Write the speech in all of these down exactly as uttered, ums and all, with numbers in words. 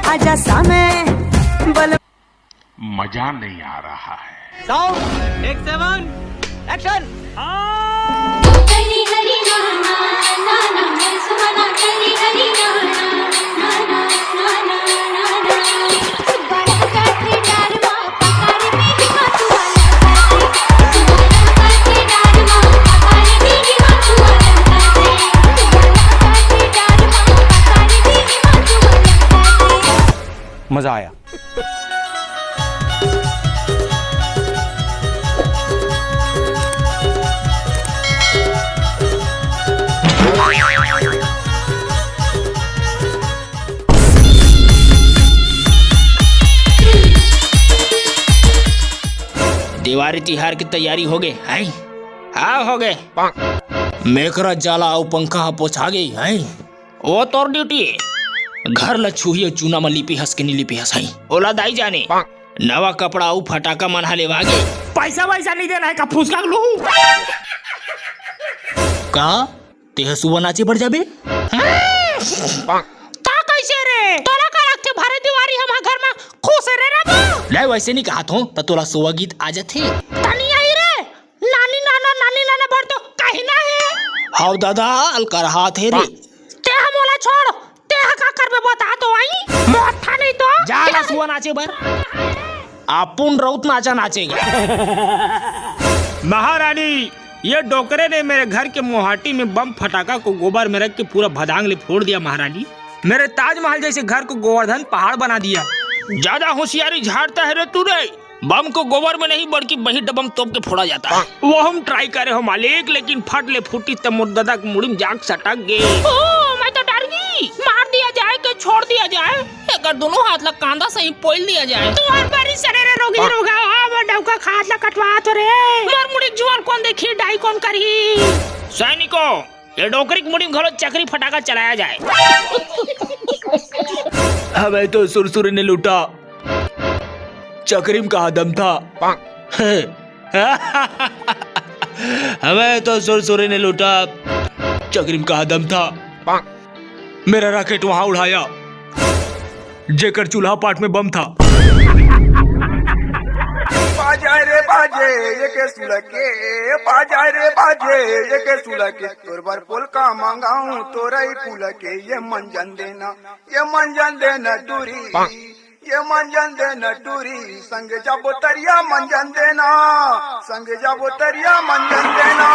आजा सामे बल मजा नहीं आ रहा है। Sound, take seven, action। मजा आया। देवारी तिहार के तैयारी हो गे, हैं? हाँ, हो गे। मेकरा जाला अउ पंखा ह पोछा गे, हैं? ओ तोर duty ए। घर ल छुही अउ चूना म लिपे हस के नी लिपे हस हई। ओला दाई जाने। नवा कपड़ा अउ फटाका मन ह लेवा गे। पैसा वैसा नहीं देना है का फुसका लू? का? तेह सुबह नाचे बर जाबे? ता कैसे रे? तोला का लगथे भरे दिवारी हम घर म खुश रे रबो? ले वैसे नहीं कहत हो, त तोला सुबह गीत आ जाथे। तनी आई रे। नानी नाना, नानी नाना बर तो कहीं ना हे। हाव दादा, अलकर हाथ हे रे। ते ह मोला छोड़, ते ह का करबे बता तो आई? मोठा नहीं तो। जा ना सुआ नाचे बर। अपुन रउत नाचा नाचेगा। महारानी, ये डोकरे ने मेरे घर के मोहाटी में बम फटाका को गोबर में रख के पूरा भदांग ले फोड़ दिया महारानी। मेरे ताजमहल जैसे घर को गोवर्धन पहाड़ बना दिया। ज्यादा होशियारी झाड़ता है रे तू रे। बम को गोबर में नहीं, बल्कि बही डबम तोप के फोड़ा जाता है। वो हम try करे हो मालिक, लेकिन फट ले फूटी त मोर ददा के मुड़ी में जाके सटक गे। ओ, मैं तो डर गई। मार दिया जाए कि छोड़ दिया जाए, एकर दोनों हाथ ला कांदा सही पोल दिया जाए। तू हर बारी सरे रे रोगी रोगा, आ वो डौका खात ला कटवा तो रे। मोर मुड़ी जुआन कौन देखी, डाई कौन करही? सैनिकों, ये डोकरी के मुड़ी में घलो चकरी फटाका चलाया जाए। हमें तो सुरसुरी ने लूटा, चकरी में कहा दम था। हमें तो सुरसुरी ने लूटा, चकरी में कहा दम था। मेरा rocket वहां उड़ाया, जेकर चूल्हा पाट में बम था। बाजे रे बाजे, ये के सुलके, बाजे रे बाजे, ये के सुलके, तोर बर पोलका मंगाऊं, तोरई फूल के, ये मंजन देना, ये मंजन देना टूरी, ये मंजन देना टूरी, संग जाबो तरिया मंजन देना, संग जाबो तरिया मंजन देना।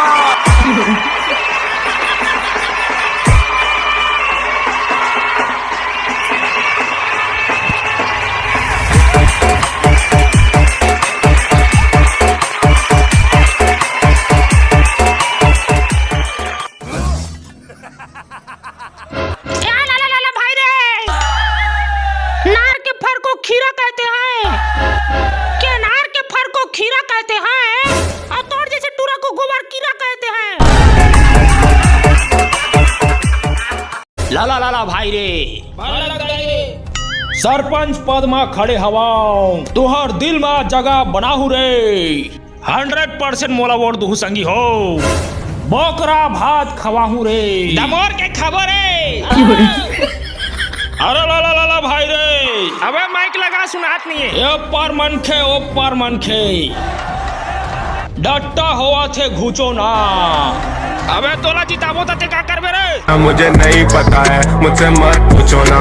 क्या लाला लाला भाई रे? नार के फर को खीरा कहते हैं। क्या नार के फर को खीरा कहते हैं? और तोर जैसे टूरा को गोबर कीरा कहते हैं। लाला लाला भाई रे। सरपंच पद मा खड़े हवाऊं, तुहर दिल मा जगह बनाहू रे। Hundred percent मोला vote दुहू संगी हो। बोकरा भात खवाहूं रे। दमोर के खबर रे। अरे लाला लाला भाई रे। अबे mic लगा, सुनात नहीं है। ए पर मनखे, ओ पर मनखे। डट्टा होवत हे घुचो ना। अबे तोला जिताबो त ते का करबे रे? मुझे नहीं पता है, मुझसे मत पूछो ना।